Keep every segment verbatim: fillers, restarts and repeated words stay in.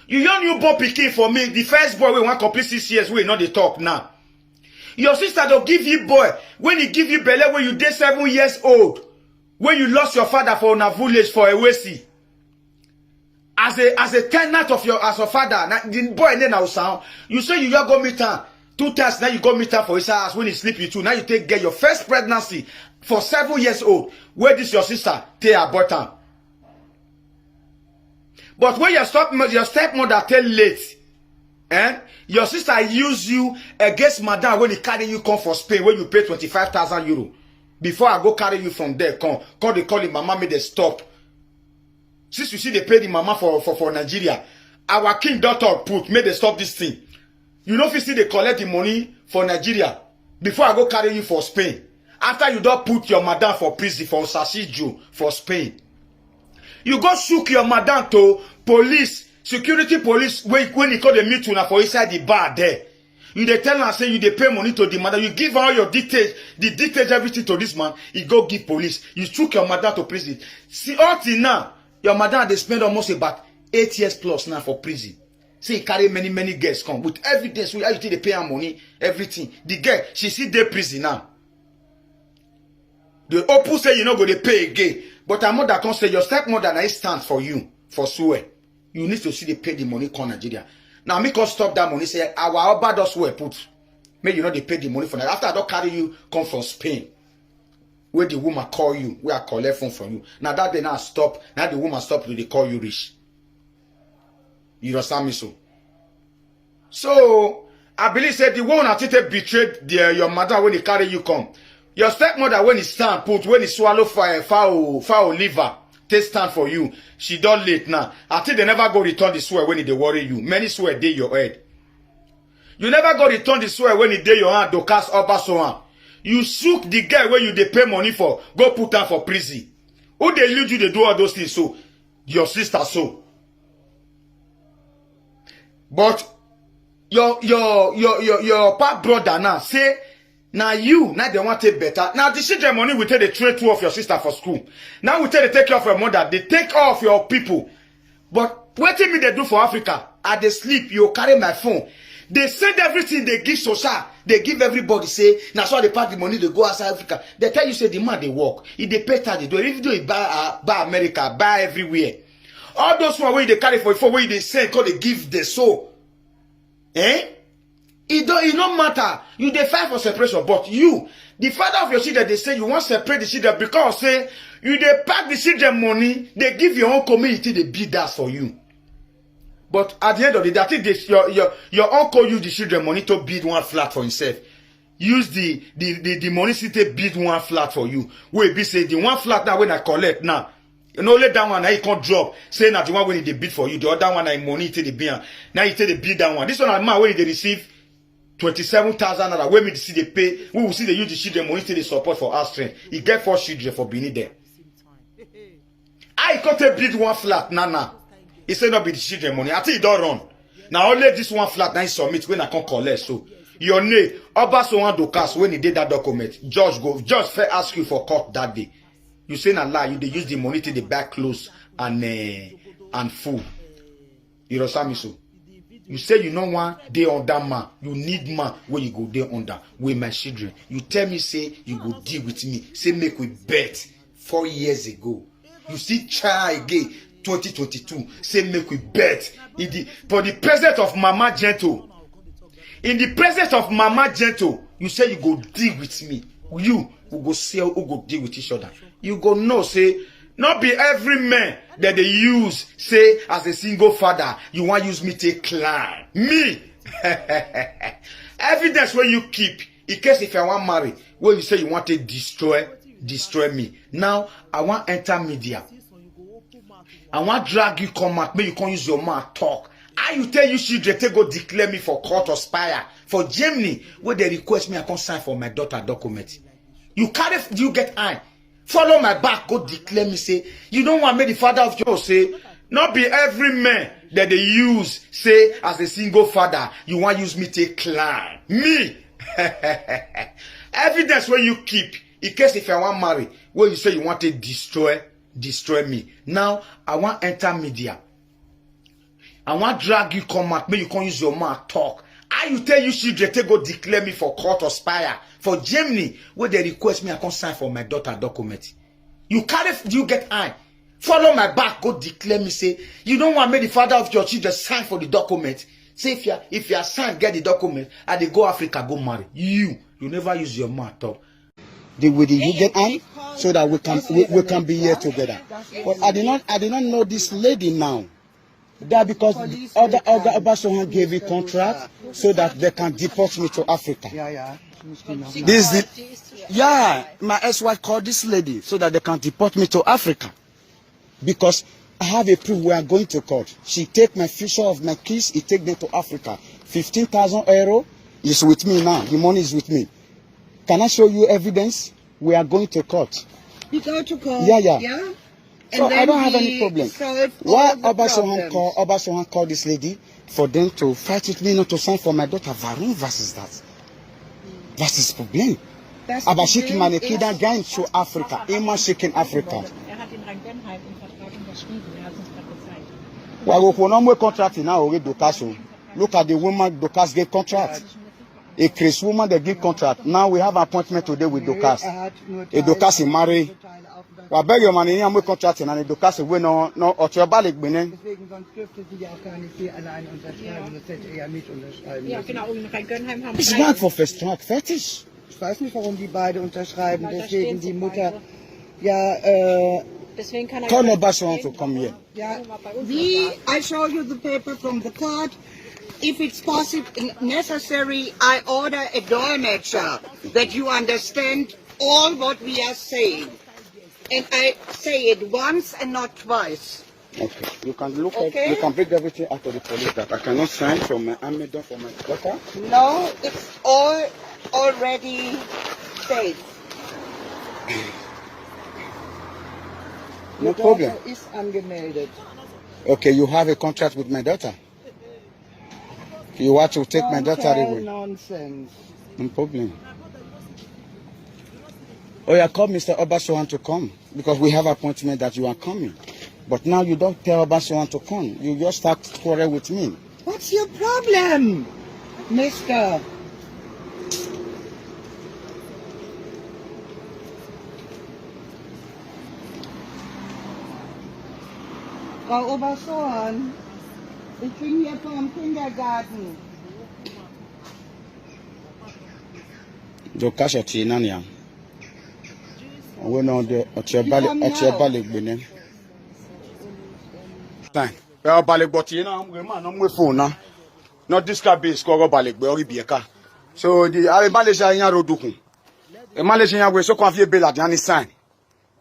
You young, you born pikin for me, the first boy wey wan complete six years, wey no dey talk now. Your sister don give you boy, when he give you belle, when you dey seven years old, when you lost your father for una village for Ewesi. As a, as a tenant of your, as your father, na, the boy name na Osan. You say you just go meet am two times, now you go meet am for his house when he sleep you too. Now you take get your first pregnancy for seven years old, where this your sister take abort am. But when your step, your stepmother tell late, eh? Your sister use you against madam when he carry you come for Spain, when you pay twenty-five thousand euro. Before I go carry you from there, come, come dey call the mama, make dem stop. Since you see they pay the mama for, for, for Nigeria, our king doctor put, make dem stop this thing. You know, if you see they collect the money for Nigeria, before I go carry you for Spain, after you don put your madam for prison for Osasijo for Spain, you go shook your madam to police, security police, when, when he call the meet una for inside the bar there. You dey tell am say you dey pay money to the madam. You give all your details, the details, everything to this man. He go give police. You shook your madam to prison. See, all till now, your madam dey spend almost about eight years plus now for prison. Say he carry many, many girls come with evidence. How you think they pay am money, everything. The girl, she still dey prison now. The open say you no go dey pay again. But her mother come say your stepmother na he stand for you for swear. You need to see they pay the money come Nigeria. Now me come stop that money. Say our Oba does swear put. Make you no dey pay the money for that. After I don carry you come from Spain, where the woman call you, where I collect phone from you. Now that day now stop. Now the woman stop to dey call you rich. You understand me so? So I believe say the one I think betrayed the, your mother when he carry you come. Your stepmother when he stand put, when he swallow fire, foul, foul liver, take stand for you. She don late now. I think they never go return the swear when they worry you. Many swear dey your head. You never go return the swear when he dey your hand to cast over so am. You shook the girl wey you dey pay money for, go put am for prison. Who dey lead you dey do all those things so? Your sister so. But your, your, your, your, your pap brother now say, now you, now they want take better. Now the children money we take dey train two of your sister for school. Now we take dey take care of your mother. They take all of your people. But wetin me dey do for Africa? I dey sleep, you carry my phone. They send everything they give social. They give everybody say, na so they pack the money, they go outside Africa. They tell you say the man dey work. He dey pay tax, they do it. Even though he buy, uh, buy America, buy everywhere. All those one wey they carry for phone, wey they send, call they give the soul. Eh? It don't, it no matter. You dey fight for separation, but you, the father of your children, they say you want separate the children because say you dey pack the children money, they give your own community, they beat that for you. But at the end of the day, I think this, your, your, your uncle use the children money to build one flat for himself. Use the, the, the, the money still take build one flat for you. Wey be say the one flat now when I collect now, you know, let that one now he can't drop. Say na the one when he dey build for you, the other one na him money he take dey build am. Now he take dey build that one. This one na man wey dey receive twenty-seven thousand naira. Wey me see dey pay. We will see dey use the children money take dey support for house rent. He get four children for Benin there. I come take build one flat now now. He say no be the children money. I think he don run. Now only this one flat now he submit when I come collect. So your name, Oba Sohan Dokas, when he did that document, judge go, judge fair ask you for court that day. You say na lie. You dey use the money to dey buy clothes and, uh, and food. You understand me so? You say you no want dey under man. You need man where you go dey under with my children. You tell me say you go deal with me. Say make we bet four years ago. You see try again twenty twenty-two. Say make we bet. In the, for the presence of Mama Gentle. In the presence of Mama Gentle, you say you go deal with me. You, we go see who go deal with each other. You go know say not be every man that they use say as a single father you want use me take climb me. Evidence when you keep in case if I want marry, when you say you want to destroy, destroy me. Now I want enter media. I want drag you come out, make you come use your mouth talk. How you tell you children take go declare me for court or spire for Germany, where they request me I come sign for my daughter document. You carry, you get eye. Follow my back, go declare me say, you don't want me the father of your say, not be every man that they use say as a single father, you want use me take climb me. Evidence when you keep, in case if I want marry, when you say you want to destroy, destroy me. Now I want enter media. I wan drag you come out, make you come use your mouth talk. How you tell you children take go declare me for court or spire for Germany, wey dey request me I come sign for my daughter document? You carry, do you get eye? Follow my back, go declare me say you don't want me the father of your children sign for the document. Say if you are, if you are sign, get the document, I dey go Africa, go marry. You, you never use your mouth talk. The, with the you get eye, so that we can, we, we can be here together. But I did not, I did not know this lady now. That because Oga, Oga Obasohan gave me contract so that they can deport me to Africa. Yeah, yeah. This is the, yeah, my ex-wife called this lady so that they can deport me to Africa. Because I have a proof we are going to court. She take my future of my kids, he take them to Africa. Fifteen thousand euro is with me now. The money is with me. Can I show you evidence? We are going to court. You go to court? Yeah, yeah. Yeah? So I don't have any problem. Why Obasohan call, Obasohan call this lady for them to fight with me not to sign for my daughter Varun versus that? That is problem. Abashik Manekida going to Africa. Ima shaking Africa. Wa go for no more contract now, we Dorcas o. Look at the woman Dorcas get contract. A Chris woman they give contract. Now we have appointment today with Dorcas. A Dorcas in marry. Wa beg your money, I'm contract and Dorcas we no, no, or your balik bene. Deswegen, sonst dürfte sie ja auch gar nicht hier alleine unterschreiben. Das hätte er ja nicht unterschreiben müssen. Genau, und Herr Gönheim haben It's not for first track fetish. Ich weiß nicht, warum die beide unterschreiben. Deswegen die Mutter, ja, äh, Deswegen kann er Call no Bash want to come here. Yeah. We, I show you the paper from the court. If it's possible, necessary, I order a dolmetscher that you understand all what we are saying. And I say it once and not twice. Okay. You can look at, okay? You can bring everything out of the police that I cannot sign from my army down for my daughter. No, it's all already safe. No problem. Your daughter is angemeldet. Okay, you have a contract with my daughter. You want to take my daughter away. Nonsense. No problem. Oh, yeah, call Mister Obasohan to come because we have appointment that you are coming. But now you don't tell Obasohan to come. You just start quarrel with me. What's your problem, Mister? Frau Obersohn, ich bin hier vom Kindergarten. Dorcas oti nani am. Owe no de oti obale oti obale gbene. Time. Pe obale gboti na am gbe ma no mu phone na. No disturb is ko obale gbe ori bi e ka. So the are Malaysia yan rodukun. E Malaysia yan we so ko afie bela di ani sign.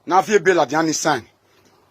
Na fie bela di ani sign.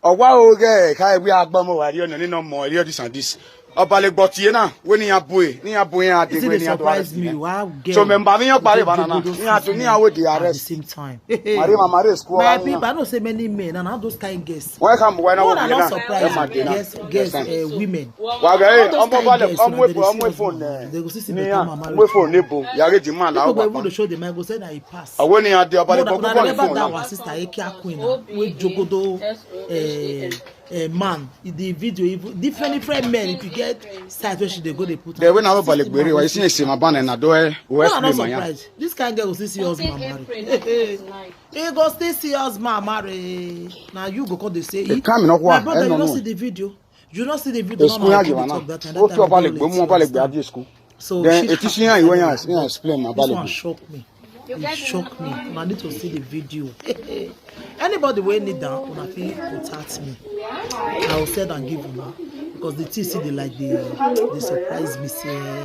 Owa oge ka ewi agbomo wa ri ona ni no mo ri this and this. Obale gboti na we ni abu e ni abu e ade we ni adu. So member mi yan pare banana ni adu ni awe the arrest. Mare ma mare school. My people, I know say many men and all those kind girls. Why come why not? Surprise. Yes, girls, uh, women. Wa ga e omo bale omo phone. They go see me. Omo phone nebo. Ya re di man la o. Go show the man go say na pass. Awo ni ade obale gbogbo phone. Our sister Ekia Queen we jogodo, eh, eh, man. The video, even different different men, if you get size where she dey go dey put. The way na obale gbere wa isi ese ma ban na do e we explain ma ya. This kind girl go still see us ma marry. He go still see us ma marry. Now you go come dey say e. My brother, you no see the video. You no see the video. So then it is here you when you explain my this one shock me. It shock me. I need to see the video. Anybody wey need am, una fit contact me. I will send and give una because the thing still dey like dey dey surprise me say.